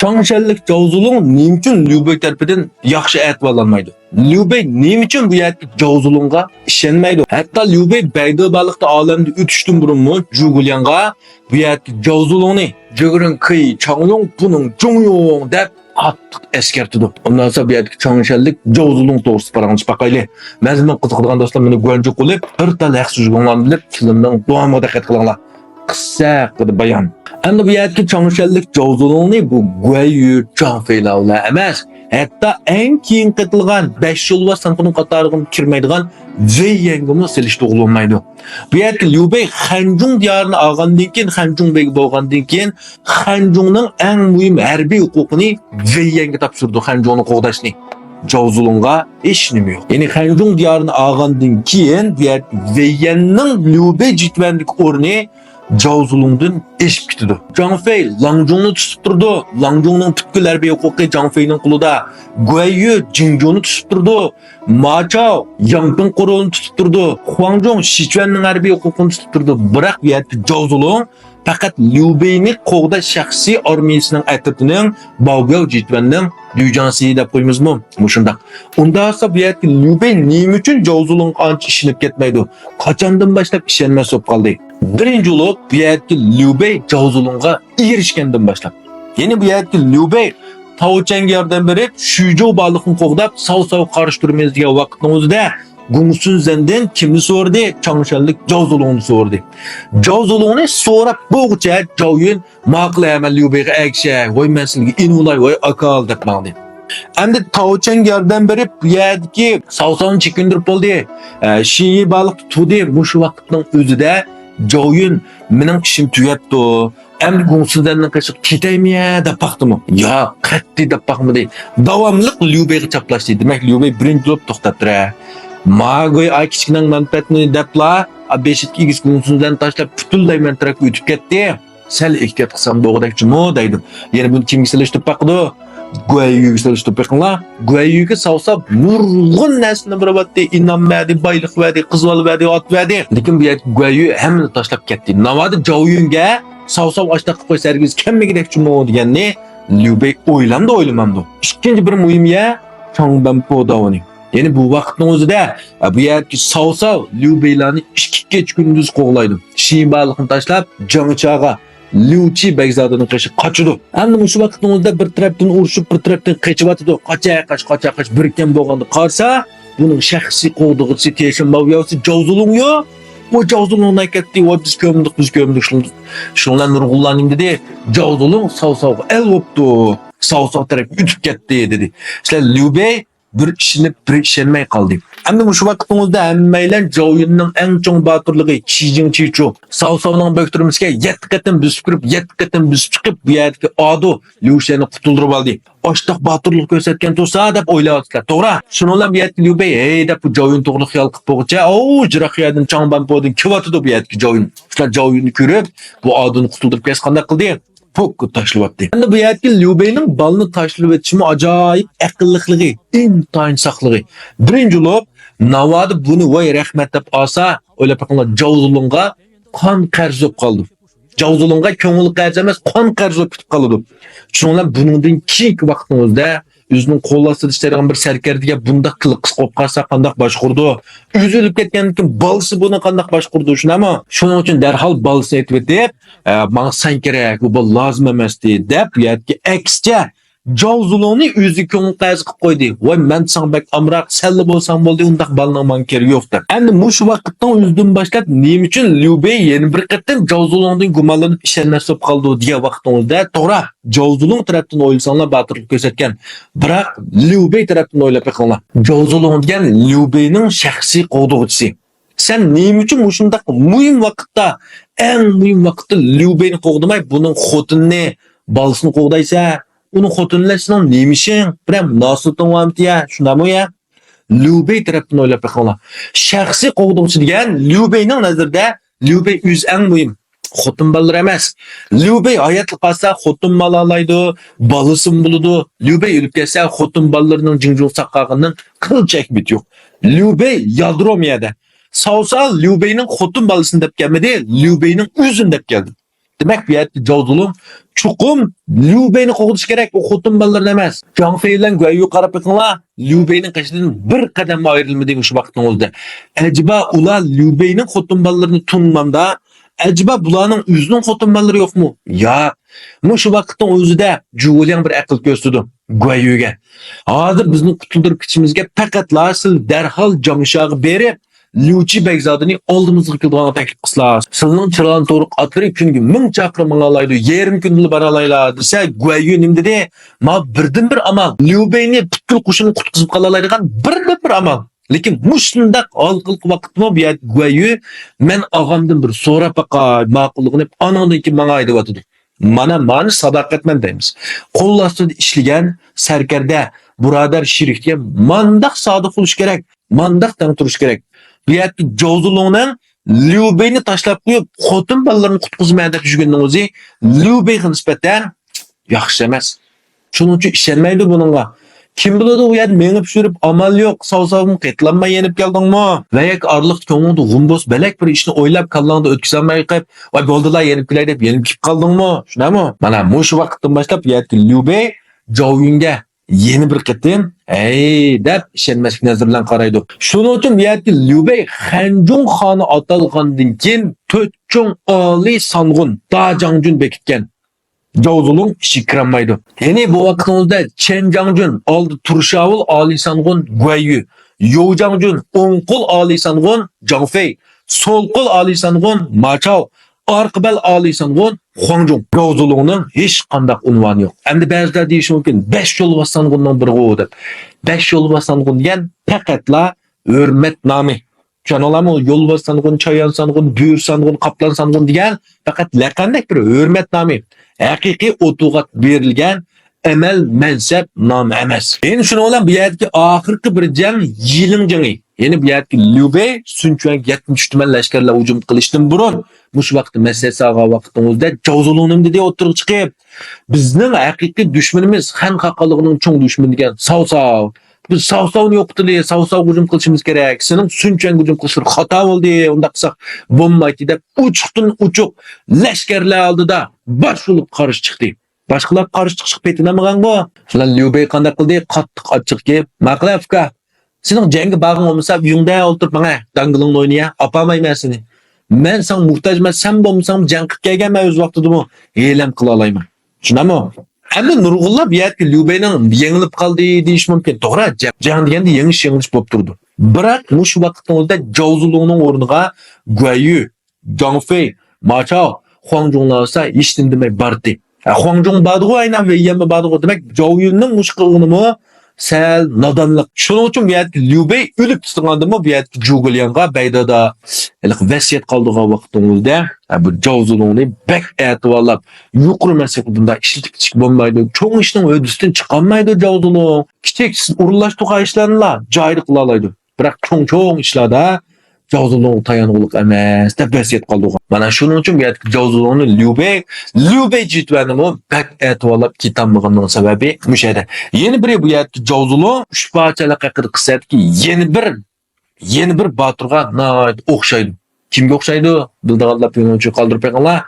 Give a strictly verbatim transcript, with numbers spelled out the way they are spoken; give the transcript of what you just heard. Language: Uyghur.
چاڭشەنلىك جاۋزۇلۇڭ نېمە ئۈچۈن ليۇ بېي تەرىپىدىن ياخشى ئەتىۋارلانمايدۇ؟ ليۇ بېي نېمە ئۈچۈن بۇ يەردىكى جاۋزۇلۇڭغا ئىشەنمەيدۇ؟ ھەتتا ليۇ بېي بەيدۇ بارلىقتا ئالەمدىن ئۆتۈشتىن بۇرۇنمۇ جۇگۇلياڭغا بۇ يەردىكى جاۋزۇلۇڭنى جۈگرىڭ كېي چاڭيۇڭ بۇنىڭ جۇڭيۇڭ دەپ قاتتىق ئەسكەرتىدۇ. ئۇنداق بولسا بۇ يەردىكى چاڭشەنلىك جاۋزۇلۇڭ توغرىسىدا پاراڭلىشىپ باقايلى. مەزمۇن قىزىقىدىغان دوستلار مېنى گۇەنجۇ قىلىپ بىر تال ھەق سۆزگە ئاڭلام بىلىپ فىلىمنىڭ داۋامىغا دىققەت قىلىڭلار. قىسسە ھەققىدە بايان. ئەمدى بۇ يەردىكى چاڭشەنلىك جاۋزۇلۇڭنى بۇ گۇەييۈ، جاڭفېيلار بىلەن ئەمەس، ھەتتا ئەڭ كېيىن قېتىلغان بەش يولۋاس تانقىنىڭ قاتارىغىمۇ كىرمەيدىغان ۋېي يەنگىمۇ سېلىشتۇرغىلى بولمايدۇ. بۇ يەردىكى ليۇ بېي خەنجۇڭ دىيارىنى ئالغاندىن كېيىن، خەنجۇڭ بېگى بولغاندىن كېيىن، خەنجۇڭنىڭ ئەڭ مۇھىم ھەربىي ھوقۇقىنى ۋېي يەنگە تاپشۇرىدۇ، خەنجۇڭنى قوغداشنى. جاۋزۇلۇڭغا ھېچ نېمە يوق. يەنى خەنجۇڭ دىيارىنى ئالغاندىن كېيىن، بۇ يەردىكى ۋېي يەننىڭ ليۇ بېي جېتۋەندىكى ئورنى جاۋزۇلۇڭدىن ئېشىپ كېتىدۇ. جاڭفېي لاڭجۇڭنى تۇتۇپ تۇرىدۇ، لاڭجۇڭنىڭ پۈتكۈل ھەربىي ھوقۇقى جاڭفېينىڭ قولىدا. گۇەييۈ جىڭجۇنى تۇتۇپ تۇرىدۇ، ماچاۋ ياڭپىڭ قورۇلىنى تۇتۇپ تۇرىدۇ، خۇاڭجۇڭ شىچۈەننىڭ ھەربىي ھوقۇقىنى تۇتۇپ تۇرىدۇ. بىراق بۇ يەردىكى جاۋزۇلۇڭ پەقەت ليۇ بېينى قوغداش شەخسىي ئارمىيىسىنىڭ ئەترىتىنىڭ باۋگياۋ جېتۋەننىڭ دۈيجاڭسى دەپ قويىمىزمۇ؟ مۇشۇنداق. ئۇنداق بولسا بۇ يەردىكى ليۇ بېي نېمە ئۈچۈن جاۋزۇلۇڭغا ئانچە ئىشىنىپ كەتمەيدۇ؟ قاچاندىن باشلاپ ئىشەنمەس بولۇپ قالدى؟ بىرىنچى بولۇپ بۇ يەردىكى ليۇ بېي جاۋزۇلۇڭغا ئېرىشكەندىن باشلاپ. يەنى بۇ يەردىكى ليۇ بېي تاۋچەنگە ياردەم بېرىپ، شۈجۇ بارلىقنى قوغداپ، ساۋ ساۋغا قارشى تۇرىمىز دېگەن ۋاقىتنىڭ ئۆزىدە گۇڭسۈن زەندىن كىمنى سورىدى؟ چاڭشەنلىك جاۋزۇلۇڭنى سورىدى. جاۋزۇلۇڭنى سوراپ بولغۇچە جاۋيۈن ماقۇل، ھە، مەن ليۇ بېيغا ئەگىشەي، ۋاي، مەن سىلىگە ئىنۋولاي، ۋاي، ئاكا، دەپ ماڭدى. ئەمدى تاۋچەنگە ياردەم بېرىپ، بۇ يەردىكى ساۋساۋنى چېكىندۈرۈپ بولدى. ئە، شىيى بارلىقتا تۇردى. مۇشۇ ۋاقىتنىڭ ئۆزىدە جاۋيۈن مېنىڭ ئىشىم تۈگەپتۇ. ئەمدى گۇڭسىزەننىڭ قېشىغا كېتەيمىيە دەپ باقتىمۇ؟ ياق، قەتئىي دەپ باقمىدى. داۋاملىق ليۇ بېيغا چاپلاشتى. دېمەك، ليۇ بېي بىرىنچى بولۇپ توختاپ تۇرە. ماگۇي ئا كىچىكىنىڭ مەنپەئەتىنى دەپلا، ئا بېشىدىكى ئىگىسى گۇڭسىزەننى تاشلاپ پۈتۈنلەي مەن تەرەپكە ئۆتۈپ كەتتى. سەل ئېھتىيات قىلسام بولغۇدەكچىمۇ دەيدۇ. يەنە بۇنى كىمگە سېلىشتۇرۇپ باقىدۇ؟ گۇەييۈگە سېلىشتۇرۇپ بېقىڭلار. گۇەييۈگە ساۋساۋ نۇرغۇن نەرسىلەرنى بېرىۋەتتى، ئىنئام بەردى، بايلىق بەردى، قىز بالا بەردى، ئات بەردى. لېكىن بۇ يەردە گۇەييۈ ھەممىنى تاشلاپ كەتتى. ناۋادا جاۋيۈنگە ساۋساۋ ئاشتاق قىلىپ قويسا ھەرگىز كەلمىگۈدەكچىمۇ دېگەننى ليۇ بېي ئويلامدۇ ئويلىمامدۇ؟ ئىككىنچى بىر مۇھىم يەر چاڭ بەنپو داۋىنى. يەنى بۇ ۋاقىتنىڭ ئۆزىدە، ئە، بۇ يەردىكى ساۋساۋ ليۇ بېيلارنى ئىككى كېچە كۈندۈز قوغلايدۇ. شىنبالىقنى تاشلاپ جاڭچاغا ليۇچى بەگزادىنىڭ قېشىغا قاچىدۇ. ئەمدى مۇشۇ ۋاقىتنىڭ ئۆزىدە بىر تەرەپتىن ئۇرۇشۇپ، بىر تەرەپتىن قېچىۋاتىدۇ. قاچا قاچ، قاچا قاچ، بىر كەم بولغاندا قارىسا، بۇنىڭ شەخسىي قوغدىغۇچىسى تيېشىن باۋياۋسى جاۋزۇلۇڭيۇ. ئۇ جاۋزۇلۇڭ نەگە كەتتى؟ ۋاي، بىز كۆرمىدۇق، بىز كۆرمىدۇق. شۇنىڭ، شۇنىڭ بىلەن نۇرغۇنلار نېمە دېدى؟ جاۋزۇلۇڭ ساۋساۋغا ئەل بوپتۇ. ساۋساۋ تەرەپكە ئۆتۈپ كەتتى دېدى. شۇلار ليۇ بېي بىر ئىشىنىپ، بىر ئىشەنمەي قالدى. ئەمدى مۇشۇ ۋاقىتنىڭ ئۆزىدە ھەممەيلەن جاۋيۈننىڭ ئەڭ چوڭ باتۇرلۇقى چى جىڭ چىچۇ ساۋساۋنىڭ بۆكتۈرمىسىگە يەتتە قېتىم بۆسۈپ كىرىپ، يەتتە قېتىم بۆسۈپ چىقىپ، بۇ يەردىكى ئادۇ ليۇشەننى قۇتۇلدۇرۇپ ئالدى. ئاشتاق باتۇرلۇق كۆرسەتكەن تۇرسا دەپ ئويلاۋاتىسىلەر. توغرا. شۇنىڭ بىلەن بۇ يەردىكى ليۇ بېي ھەي دەپ بۇ جاۋيۈن توغرىلىق خىيال قىلىپ بولغۇچە، ئوۋ، جىراق يەردىن چاڭ بەنپودىن كېلىۋاتىدۇ بۇ يەردىكى جاۋيۈن. شۇلار جاۋيۈننى كۆرۈپ، بۇ ئادۇنى قۇتۇلدۇرۇپ كەلسە قانداق قىلدى؟ پوككا تاشلىۋەتتى. ئەمدى بۇ يەردىكى ليۇ بېينىڭ بالىنى تاشلىۋېتىشىمۇ ئاجايىپ ئەقىللىقلىقى، ئىنتايىن ساقلىقى. بىرىنچى بولۇپ، ناۋادا بۇنى ۋاي رەھمەت دەپ ئالسا، ئويلاپ بېقىڭلار، جاۋزۇلۇڭغا قان قەرز بولۇپ قالىدۇ. جاۋزۇلۇڭغا كۆڭۈل قەرز ئەمەس، قان قەرز بولۇپ كېتىپ قالىدۇ. شۇنىڭ بىلەن بۇنىڭدىن كېيىنكى ۋاقتىڭىزدا ئۆزىنىڭ قول ئاستىدا ئىشلەيدىغان بىر سەركەردىگە بۇنداق قىلىق قىسقا بولۇپ قالسا قانداق باشقۇرىدۇ؟ ئۆزى ئۆلۈپ كەتكەندىن كېيىن بالىسى بۇنى قانداق باشقۇرىدۇ، شۇنداقمۇ؟ شۇنىڭ ئۈچۈن دەرھال بالىسىنى ئېتىۋېتىپ، ئە، ماڭا سەن كېرەك، ئۇ بالا لازىم ئەمەستى دەپ، بۇ يەردىكى ئەكسىچە جاۋزۇلۇڭنى ئۆزىگە كۆڭۈل قەرز قىلىپ قويدى. ۋاي، مەن ساڭا بەك ئامراق، سەنلا بولساڭ بولدى، ئۇنداق بالىنىڭ ماڭا كېرىكى يوق دەپ. ئەمدى مۇشۇ ۋاقىتنىڭ ئۆزىدىن باشلاپ نېمە ئۈچۈن ليۇ بېي يەنە بىر قېتىم جاۋزۇلۇڭدىن گۇمانلىنىپ ئىشەنمەس بولۇپ قالىدۇ دېگەن ۋاقىتنىڭ ئۆزىدە، توغرا، جاۋزۇلۇڭ تەرەپتىن ئويلىساڭلار باتۇرلۇق كۆرسەتكەن. بىراق ليۇ بېي تەرەپتىن ئويلاپ بېقىڭلار. جاۋزۇلۇڭ دېگەن ليۇ بېينىڭ شەخسىي قوغدىغۇچىسى. سەن نېمە ئۈچۈن مۇشۇنداق مۇھىم ۋاقىتتا، ئەڭ مۇھىم ۋاقىتتا ليۇ بېينى قوغدىماي، بۇنىڭ خوتۇنىنى، بالىسىنى قوغدايسەن؟ ئۇنىڭ خوتۇنى بىلەن سېنىڭ نېمە ئىشىڭ؟ بىرەر مۇناسىۋىتىڭ بارمىكىن يا؟ شۇنداقمۇ يا؟ ليۇ بېي تەرەپتىن ئويلاپ بېقىڭلار. شەخسىي قوغدىغۇچى دېگەن ليۇ بېينىڭ نەزىرىدە ليۇ بېي ئۆزى ئەڭ مۇھىم. خوتۇن بالىلىرى ئەمەس. ليۇ بېي ھاياتلىق قالسا خوتۇن بالا ئالالايدۇ، بالىسىمۇ بولىدۇ. ليۇ بېي ئۆلۈپ كەتسە خوتۇن بالىلىرىنىڭ جىڭجۇڭ ساقاغىنىنىڭ قىلچە ئەھمىيىتى يوق. ليۇ بېي يادرو مۇ يەردە. ساۋساۋ ليۇ بېينىڭ خوتۇن بالىسىنى دەپ كەلمىدى، ليۇ بېينىڭ ئۆزىنى دەپ كەلدى. دېمەك، بۇ يەردىكى جاۋزۇلۇڭ چوقۇم ليۇ بېينى قوغدىشى كېرەك، ئۇ خوتۇن بالىلىرىنى ئەمەس. جاڭ فېي بىلەن گۇەييۈ قاراپ بېقىڭلار، ليۇ بېينىڭ قېشىدىن بىر قەدەممۇ ئايرىلمىدى مۇشۇ ۋاقىتنىڭ ئۆزىدە. ئەجەبا ئۇلار ليۇ بېينىڭ خوتۇن بالىلىرىنى تونۇمامدا؟ ئەجەبا بۇلارنىڭ ئۆزىنىڭ خوتۇن بالىلىرى يوقمۇ؟ ياق. مۇشۇ ۋاقىتنىڭ ئۆزىدە جۇ لياڭ بىر ئەقىل كۆرسىتىدۇ گۇەييۈگە. ھازىر بىزنى قۇتۇلدۇرۇپ كېتىشىمىزگە پەقەتلا سىز دەرھال جاڭشاغا بېرىپ، ليۇچى بەگزادىنى ئالدىمىزغا كېلىدىغانغا تەكلىپ قىلسىلا. سىلىنىڭ چىراغنى تورۇق ئاتلىرى كۈنىگە مىڭ چاقىرىم ماڭالايدۇ، يېرىم كۈندىلا بارالايلا دېسە، گۇەييۈ نېمە دېدى؟ ما بىردىنبىر ئامال، ليۇ بېينى پۈتكۈل قوشۇننى قۇتقۇزۇپ قالالايدىغان بىردىنبىر ئامال. لېكىن مۇشۇنداق ھالقىلىق ۋاقىتمۇ بۇ يەردە گۇەييۈ، مەن ئاغامدىن بىر سوراپ باقاي، ماقۇللۇقىنى، ئانىڭدىن كېيىن ماڭاي دەۋاتىدۇ. مانا، مانا ساداقەتمەن دەيمىز. قول ئاستىدا ئىشلىگەن سەركەردە، بۇرادەر، شېرىك دېگەن مانداق سادىق بولۇش كېرەك، مانداق تەڭ تۇرۇش كېرەك. بۇ يەردىكى جاۋزۇلۇڭنىڭ ليۇ بېينى تاشلاپ قويۇپ، خوتۇن بالىلىرىنى قۇتقۇزىمەن دەپ يۈرگىنىنىڭ ئۆزى ليۇ بېيغا نىسبەتەن ياخشى ئەمەس. شۇنىڭ ئۈچۈن ئىشەنمەيدۇ بۇنىڭغا. كىم بىلىدۇ، ئۇ يەردە مېڭىپ يۈرۈپ ئامال يوق، ساۋ-ساۋمۇ قېتىلالماي يېنىپ كەلدىڭمۇ؟ ۋە ياكى ئارىلىقتا كۆڭلۈڭدە غۇم بولسا بەلەك بىر ئىشنى ئويلاپ، كاللاڭدا ئۆتكۈزەلمەي قېلىپ، ۋاي بولدىلا، يېنىپ كېلەي دەپ يېنىپ كېلىپ قالدىڭمۇ؟ شۇنداقمۇ؟ مانا مۇشۇ ۋاقىتتىن باشلاپ بۇ يەردىكى ليۇ بېي جاۋ يۈنگە يەنە بىر قېتىم، ھەي دەپ ئىشەنمەسلىك نەزىرى بىلەن قارايدۇ. شۇنىڭ ئۈچۈن بۇ يەردىكى ليۇ بېي خەنجۇڭ خانى ئاتالغاندىن كېيىن تۆت چوڭ ئالىي سانغۇن، دا جاڭجۈن بېكىتكەن. جاۋزۇلۇڭ ئىچىگە كىرەلمەيدۇ. يەنى بۇ ۋاقىتنىڭ ئۆزىدە چېن جاڭجۈن، ئالدى تۇرشاۋۇل ئالىي سانغۇن گۇەييۈ، يو جاڭجۈن، ئوڭ قول ئالىي سانغۇن جاڭ فېي، سول قول ئالىي سانغۇن ما چاۋ، ئارقا بەل ئالىي سانغۇن خۇاڭ جۇڭ. جاۋزۇلۇڭنىڭ ھېچقانداق ئۇنۋانى يوق. ئەمدى بەزىلەر دېيىشى مۇمكىن، بەش يولۋاس سانغۇننىڭ بىرىغۇ دەپ. بەش يولۋاس سانغۇن دېگەن پەقەتلا ھۆرمەت نامى. چۈشەندىڭلارمۇ؟ يولۋاس سانغۇن، چايان سانغۇن، بۈرە سانغۇن، قاپلان سانغۇن دېگەن پەقەت لەقەملىك بىر ھۆرمەت نامى. ھەقىقىي ئوتتۇغا بېرىلگەن ئەمەل، مەنسەپ نامى ئەمەس. يەنە شۇنىڭ بىلەن بۇ يەردىكى ئاخىرقى بىر جەڭ يىلىڭ جېڭى. يەنە بۇ يەردىكى ليۇ بېي سۈن چۈەنگە يەتمىش ئۈچ تۈمەن لەشكەرلەر ھۇجۇم قىلىشتىن بۇرۇن مۇشۇ ۋاقىتتا مەسلىھەت سالغان ۋاقتىڭىزدا جاۋزۇلۇڭ نېمە دېدى ئوتتۇرىغا چىقىپ؟ بىزنىڭ ھەقىقىي دۈشمىنىمىز خەن خاقانلىقىنىڭ چوڭ دۈشمىنى دېگەن ساۋساۋ. بىز ساۋساۋنى يوقىتىلى، ساۋساۋغا ھۇجۇم قىلىشىمىز كېرەك. سېنىڭ سۈن چۈەنگە ھۇجۇم قىلىشلىرىڭ خاتا بولدى، ئۇنداق قىلساق بولمايتتى دەپ ئوچۇقتىن ئوچۇق لەشكەرلەر ئالدىدا باش بولۇپ قارشى چىقتى. باشقىلار قارشى چىقىشقا پېتىنالمىغانغۇ؟ شۇنداق ليۇ بېي قانداق قىلدى؟ قاتتىق ئاچچىقى كېلىپ، ماقۇل ئۇكا، سېنىڭ جەڭگە بارغۇڭ بولمىسا ئۆيۈڭدە ئولتۇرۇپ ماڭە داڭگىلىڭنى ئوينىيە، ئاپارمايمەن سېنى. مەن ساڭا موھتاجمەن، سەن بولمىساڭ جەڭ قىلىپ كەلگەن، مەن ئۆز ۋاقتىدىمۇ ھىيلەم قىلالايمەن. شۇنداقمۇ؟ ئەمدى نۇرغۇنلار بۇ يەردىكى ليۇ بېينىڭ يېڭىلىپ قالدى دېيىشى مۇمكىن. توغرا، جەڭ، جەڭ دېگەندە يېڭىش، يېڭىلىش بولۇپ تۇرىدۇ. بىراق مۇشۇ ۋاقىتنىڭ ئۆزىدە جاۋزۇلۇڭنىڭ ئورنىغا گۇەييۈ، جاڭ فېي، ما چاۋ، خۇاڭ جۇڭلار بولسا ھېچنېمە دېمەي باردى. ھە، خۇاڭ جۇڭ باردىغۇ، ئاينا ۋېي يەنمۇ باردىغۇ. دېمەك، جاۋ يۈننىڭ مۇشۇ قىلغىنىمۇ سەل نادانلىق. شۇنىڭ ئۈچۈن بۇ يەردىكى ليۇ بېي ئۆلۈپ تۇتۇلغاندىمۇ بۇ يەردىكى جۇگۇلياڭغا بەيدادا ھېلىقى ۋەسىيەت قالدۇرغان ۋاقتىڭىزدا، ھە، بۇ جاۋزۇلۇڭنى بەك ئەتىۋارلاپ، يۇقىرى مەسلىكىدە بۇنداق ئىشلىتىپ كېتىشكە بولمايدۇ. چوڭ ئىشنىڭ ھۆددىسىدىن چىقالمايدۇ جاۋزۇلۇڭ. كىچىك سىز ئورۇنلاشتۇرغان ئىشلارنىلا جايىدا قىلالايدۇ. بىراق چوڭ-چوڭ ئىشلاردا جاۋزۇلۇڭغا تايانغۇلۇق ئەمەس دەپ ۋەسىيەت قالدۇرغان. مانا شۇنىڭ ئۈچۈن بۇ يەردىكى جاۋزۇلۇڭنى ليۇ بېي، ليۇ بېي جىتۈەننىمۇ بەك ئەتىۋارلاپ كېتەلمىغىنىنىڭ سەۋەبى مۇشۇ يەردە. يەنە بىرى، بۇ يەردىكى جاۋزۇلۇڭ ئۈچ پارچىلىق ھەققىدە قىسسەدىكى يەنە بىر، يەنە بىر باتۇرغا ناھايىتى ئوخشايدۇ. كىمگە ئوخشايدۇ؟ بىلىدىغانلار پىڭلۇڭچۇ قالدۇرۇپ بېقىڭلار.